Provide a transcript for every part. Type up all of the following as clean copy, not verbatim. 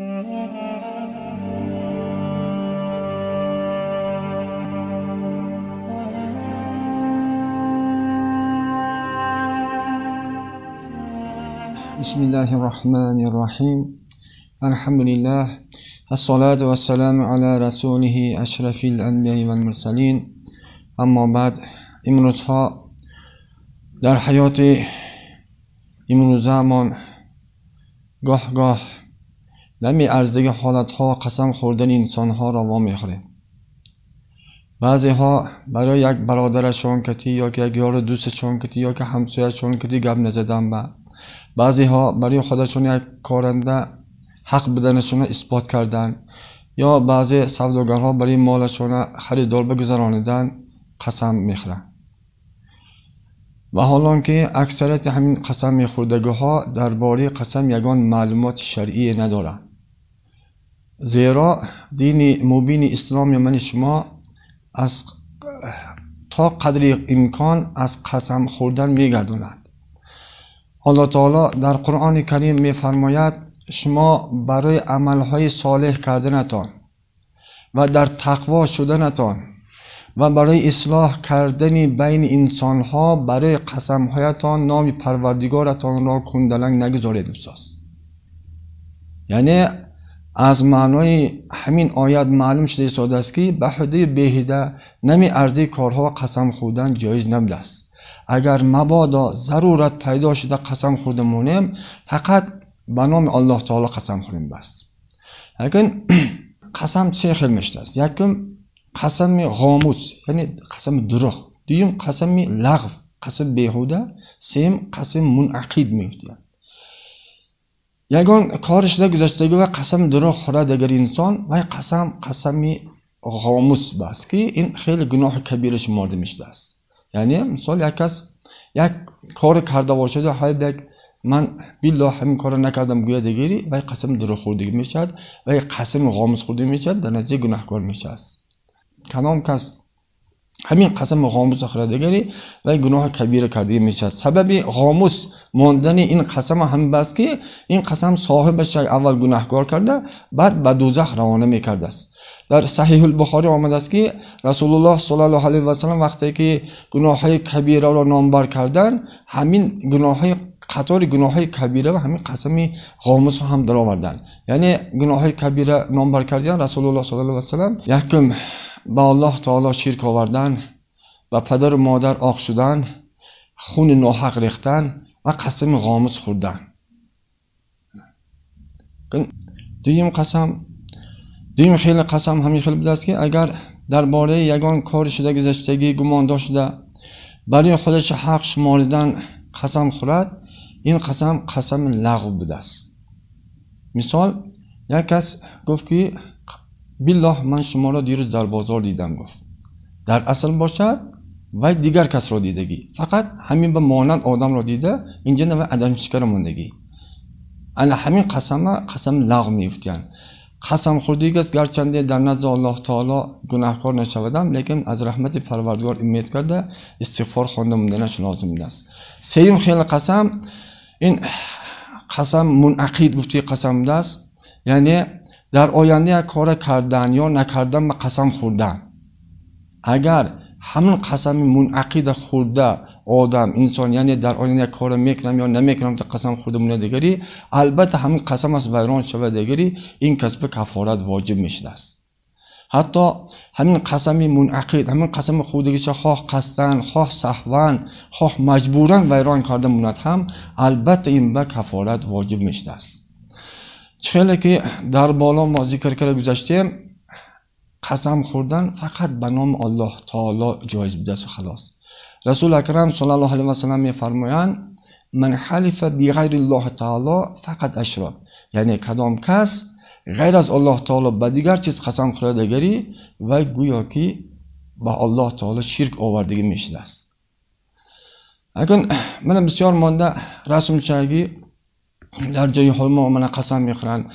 بسم الله الرحمن الرحیم. الحمد لله الصلاة والسلام على رسوله اشرف الانبیاء والمرسلین. اما بعد، امروزها در حیات امروزمان گاه گاه نمی ارزدگی حالتها قسم خوردن انسانها را وا میخوریم. بعضی ها برای یک برادرشان کتی یا که یک یار دوستشان کتی یا که همسایه‌شان کتی گپ نزدن، بعضی ها برای خودشون یک کارنده حق بدنشون اثبات کردن، یا بعضی سوداگرها برای مالشون خریدار بگذرانیدن قسم میخورن. و حالان که اکثریت همین قسم میخوردگی ها درباره قسم یگان معلومات شرعی ندارن، زیرا دین مبین اسلام من شما از تا قدر امکان از قسم خوردن میگرداند. الله تعالی در قرآن کریم میفرماید شما برای عملهای صالح کردنتان و در تقوا شدنتان و برای اصلاح کردن بین انسانها برای قسمهایتان نام پروردگارتان را کندلنگ نگذارید. یعنی از معنای همین آیت معلوم شده ایستاده است که به حده بهیده نمی ارزی کارها قسم خوردن جایز نبوده است. اگر مبادا ضرورت پیدا شده قسم خورده مونیم، فقط به نام الله تعالی قسم خوریم بس. لیکن قسم چه خیل میشته است؟ یکم قسم غاموس، یعنی قسم دروغ. دویم قسم لغو، قسم بیهوده. سیم قسم منعقد میفته. یگان کارش ده گذشتگی و قسم دروغ خورد اگر انسان، و قسم قسم غاموس بس که این خیلی گناه کبیره شمارده میشده است. یعنی مثال یک کس یک کار کرده باشد و های یک من بالله همین کار نکردم گویا دیگری، و قسم دروغ خوردگی میشد و قسم غاموس خوردگی میشد، در نتیجه گناهکار میشد. کدام کس همین قسم غاموس خورده دیگری و گناه کبیره کرده میشد. سبب غاموس ماندن این قسم هم بس که این قسم صاحبش اول گناهکار کرده، بعد به دوزخ روانه میکرده است. در صحیح البخاری آمده است که رسول الله صلی الله علیه و سلم وقتی که گناه‌های کبیره را نامبر کردن، همین گناه‌های قطار گناه‌های کبیره و همین قسم غاموس هم در آوردن. یعنی گناه‌های کبیره نامبر کردن رسول الله صلی الله علیه و سلم، یکم به الله تعالی شرک آوردن، به پدر و مادر عاق شدن، خون ناحق ریختن و قسم غاموس خوردن. دویم قسم، دویم خیلی قسم همین خیلی بوده است که اگر درباره یگان کار شده گذشتگی گمان داشته برای خودش حق شماردن قسم خورد، این قسم قسم لغو بوده است. مثال یک کس گفت که بالله من شما را دیروز در بازار دیدم، گفت در اصل باشد و دیگر کس را دیدگی، فقط همین به مانند آدم را دیده، اینجا نه عدم شکر ماندگی. انا همین قسم قسم لغو میافتند. قسم خوردگی است گرچنده در نزد الله تعالی گناهکار نشودم، لیکن از رحمت پروردگار امید کرده استغفار خوانده موندنش لازم است. سیم خیلی قسم، این قسم منعقد گفتی قسم است، یعنی در آینده یک کار کردن یا نکردن به قسم خوردن. اگر همون قسم منعقد خورده آدم انسان، یعنی در آینده یک کار میکنم یا نمیکنم تا قسم خورده مونه دیگری، البته همون قسم از ویران شود دیگری، این کسب کفارت واجب میشده است. حتی همین قسم منعقد، همین قسم خوردگیش خواه قصدن، خواه سهوا، خواه مجبورا ویران کرده موند هم، البته این به کفارت واجب میشده است. چخیلی که در بالا ما ذکر کرده گذشتیم، قسم خوردن فقط به نام الله تعالی جایز بوده است و خلاص. رسول اکرم صلی الله علیه و سلم میفرمایند من حلف بغیر الله تعالی فقط اشرک، یعنی کدام کس غیر از الله تعالی به دیگر چیز قسم خورده دیگری و گویا که با الله تعالی شرک آوردگی میشده است. اگر من بسیار مانده رسم چگی در جای های ما من قسم میخورن،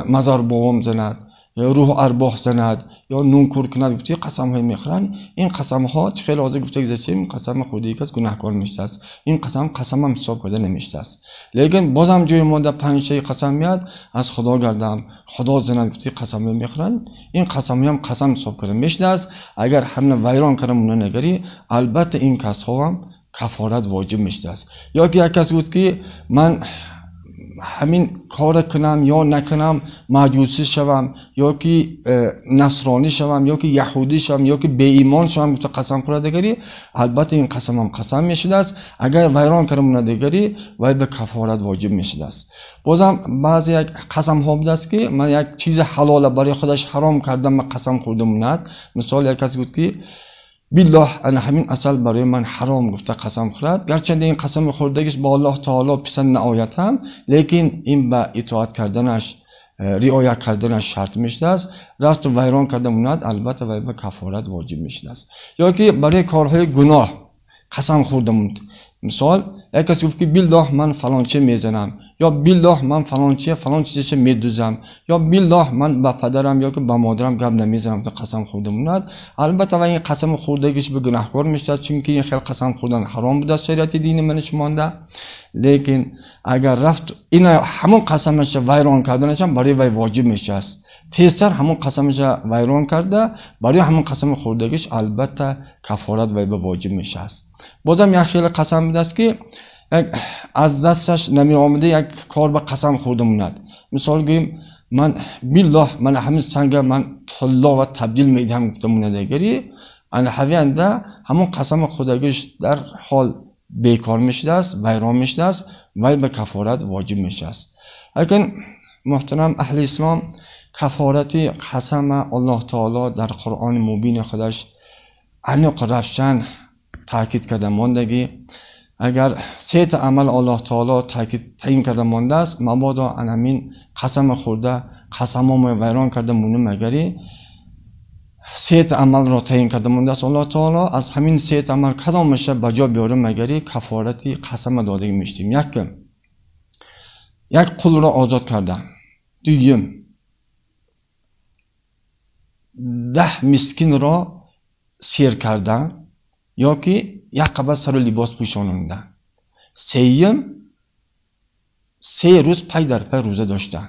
مزار بابام زند روح ارباح زند یا نون کور کند گفتی قسم های میخورن. این قسم ها چه خیلی حاضر گفته گذشتیم قسم خودی کس گناهکار میشته است. این قسم قسم هم حساب کرده نمیشته است. لیکن بازم جای مانده 5 تا قسم میاد از خدا گردم خدا زند گفتی قسم میخورن. این قسم هم قسم حساب کرده میشته است. اگر همه ویران کردم اون نگری البته این کس ها هم کفارت واجب میشته است. یا که یک کس گفت که من همین کار کنم یا نکنم مجوسی شوم یا که نصرانی شوم یا که یهودی شوم یا که بی ایمان شوم گفته قسم خورده دیگری البته این قسم هم قسم میشده است. اگر ویران کردم دیگری وای به کفارت واجب میشده است. بازم بعضی یک قسم ها بوده است که من یک چیز حلال برای خودش حرام کردم من قسم خوردم ند. مثال یک کس گفت که بالله انا همین اصل برای من حرام گفته قسم خورد، گرچه این قسم خوردگیش با الله تعالی پسند نآید هم، لیکن این به اطاعت کردنش رعایت کردنش شرط میشده است. رفت ویران کرده موند البته وی به کفارت واجب میشده است. یا که برای کارهای گناه قسم خورده موند. مثال یک کسی گفت که بالله من فلانچه میزنم یا بالله من فلانچه فلان چیزش میدوزم یا بالله من به پدرم یا که به مادرم گپ نمیزنم تا قسم خورده موند البته و این قسم خوردگیش به گناهکار میشه، چون که این خیلی قسم خوردن حرام بوده شریعت دین منش مانده. لیکن اگر رفت این همون قسمش ویران کردنش هم برای وی واجب میشه است. تیزتر همون قسمش ویران کرده برای همون قسم خوردگیش البته کفارت وی به واجب میشه است. بازم یک خیلی قسم بوده است که از دستش نمی آمده یک کار به قسم خورده موند. مثال گوییم من بالله من همین سنگ من طلا و تبدیل میدهم گفته مونده دیگری انا حوینده همون قسم خودگیش در حال بیکار میشده است، ویران میشده است، وی به کفارت واجب میشه است. لیکن محترم اهل اسلام کفارت قسم الله تعالی در قرآن مبین خودش عنق روشن تاکید کرده ماندگی. اگر سه تا عمل الله تعالی تاکید تعیین کرده مانده است، مبادا همین قسم خورده قسم ویران کرده مونه مگری سه تا عمل را تعیین کرده مانده است الله تعالی، از همین سه تا عمل کدامش به جا بیاره مگری کفارتی قسم دادگی میشتیم. یک قل را آزاد کردن، دویم 10 مسکین را سیر کردن یا که یک قبل سر و لباس پوشانوندن، سیم 3 روز پای در پای روزه داشتن.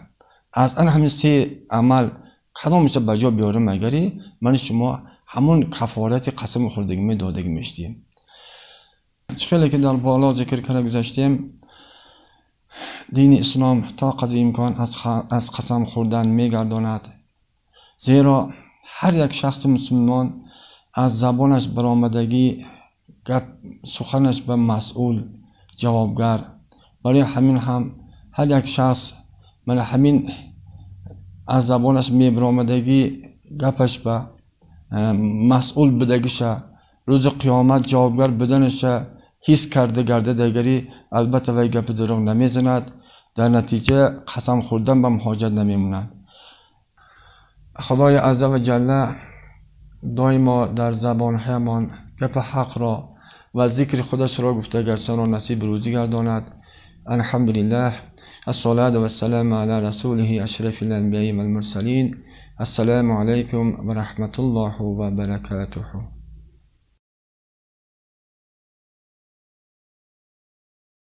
از آن همین 3 عمل کدامش به جا بیارم مگری من شما همون کفارت قسم خوردگی می دادگی میشتیم. خیلی که در بالا ذکر کرده گذاشتیم دین اسلام تا قدر امکان از قسم خوردن میگرداند، زیرا هر یک شخص مسلمان از زبانش برآمدگی گپ سخنش به مسئول جوابگر. برای همین هم هر یک شخص من همین از زبانش میبرآمدگی گپش به مسئول بدگیشه روز قیامت جوابگر بدنشه حس کرده گرده دیگری البته وی گپ دروغ نمیزند، در نتیجه قسم خوردن به محاجت نمیموند. خدای عز و جل دائما در زبانهایمان گپ حق را و ذکر خودش را گفته گشتن را نصیب روزی گرداند. الحمدلله الصلاة والسلام علی رسوله اشرف الانبیاء والمرسلین. السلام علیکم و رحمت الله و برکاته.